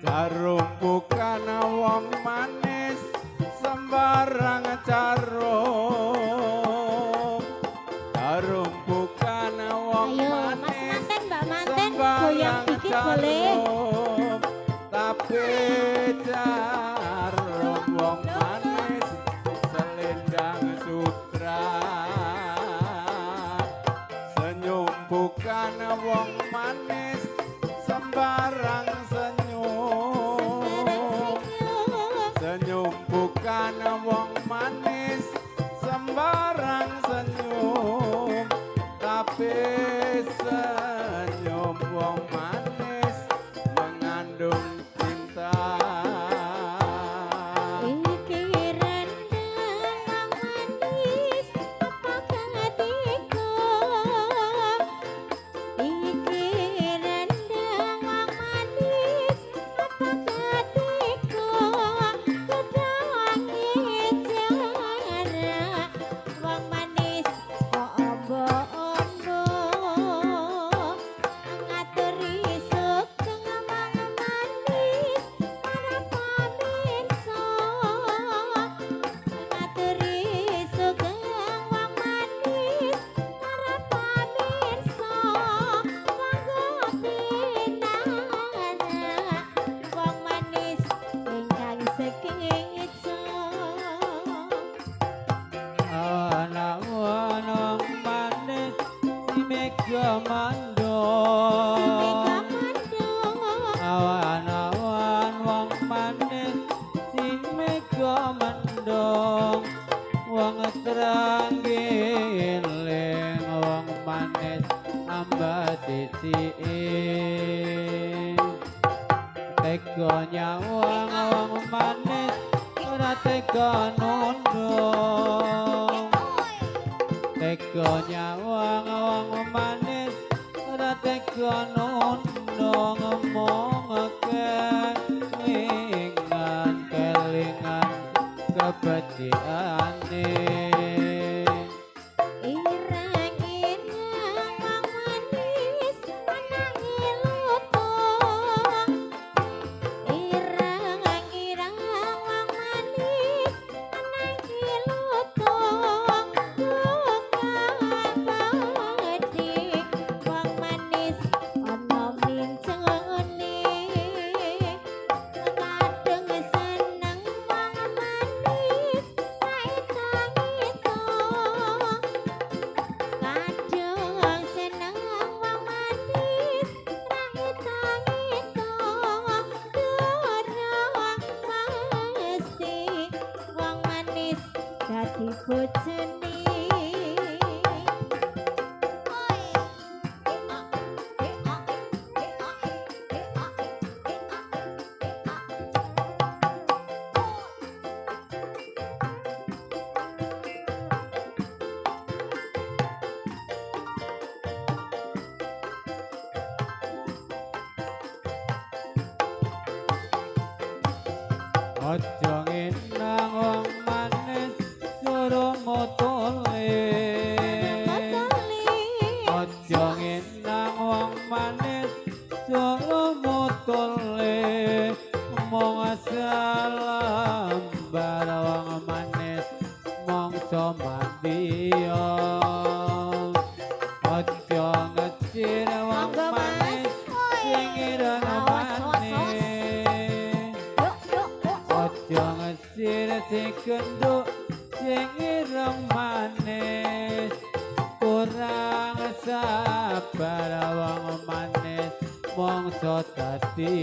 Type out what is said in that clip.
Jarum bukan wong manis sembarang jarum. Jarum bukan wong Ayo, manis. Mas manten, Mbak manten, goyang dikit boleh. Tapi jarum wong manis selendang sutra. Senyum bukan wong manis sembarang senyum. Senyum bukan wong manis sembarang senyum, tapi senyum wong manis mengandung cinta. Iki rendang wong manis apa katiko? Iki rendang wong manis apa katiko? Kedange jarak wong manis kok ombo-ombo. Ngaturi sugeng wong manis para pamirsa. Ngaturi sugeng wong manis para pamirsa. Monggo pinarak wong manis ingkang sekeca. Awan-awan wong manis si mega mandong. Mega mandong. Awan-awan wong manis si mega mandong. Wong terang giling wong manis ambati sisike. Tega nyawang wong manis ora tega nundung. Tega nyawang wong manis ora tega nundung. Mung kelingan kelingan kebeciane. Ireng-ireng wong manis anake lutung. Ireng-ireng wong manis anake lutung. Tukang pethik wong manis ana mincone. Kadung seneng wong manis ra itung-itung. Kadung seneng wong manis ra itung-itung. Durung mesti wong manis dadi bojone. Aja ngenang wong manis suruh motole. Aja ngenang wong manis suruh motole. Mong salambar wong manis mongso mandiya. Aja ngecir wong Monggo, Mas. manis sing ireng Awas, awas, awas. manis. Yuk, yuk, yuk. Aja ngesir sing genduk sing ireng manis. Kurang sabar wong manis mongso dadi.